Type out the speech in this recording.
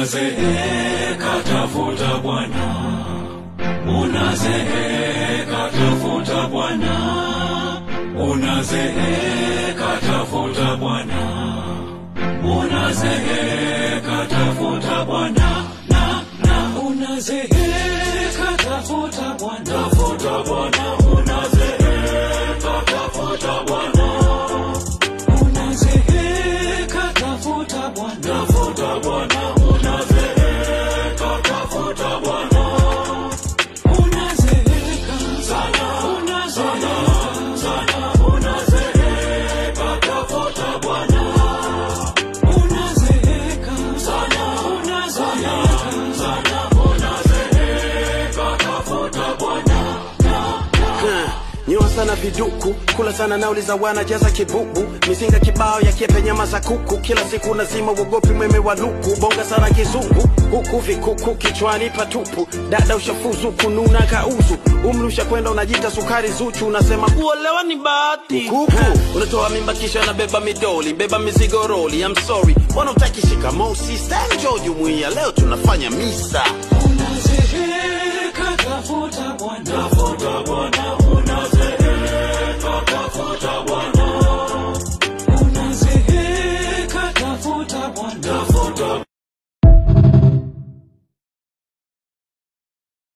Unazeeka, tafuta Bwana. Unazeeka, tafuta Bwana. Unazeeka, tafuta Bwana. Unazeeka, tafuta Bwana. Na, na. Unazeeka, tafuta Bwana. Tafuta Bwana. Unazeeka, tafuta Bwana. Unazeeka, tafuta Bwana. Tafuta Bwana. Unazeeka, tafuta Bwana. Unazeeka sana, unazeeka sana, unazeeka, tafuta Bwana. Unazeeka sana, unazeeka sana, unazeeka, tafuta Bwana. Nyoa sana viduku, kula sana nauli za wana, jaza kibubu, mizinga kibao ya kiepe nyama za kuku, kila siku unazima uogopi mweme wa luku, bonga sana kizungu, huku vikuku kichwani patupu, dada ushafuzu kununa kauzu, umri ushakwenda unajita sukari zuchu, unasema kuolewa ni bahati kuku, unatoa mimba kisha unabeba midoli, beba mizigo roli, I'm sorry, mbona hutaki shikamoo sister, njoo jumuiya leo tunafanya misa. Unazeeka, tafuta Bwana.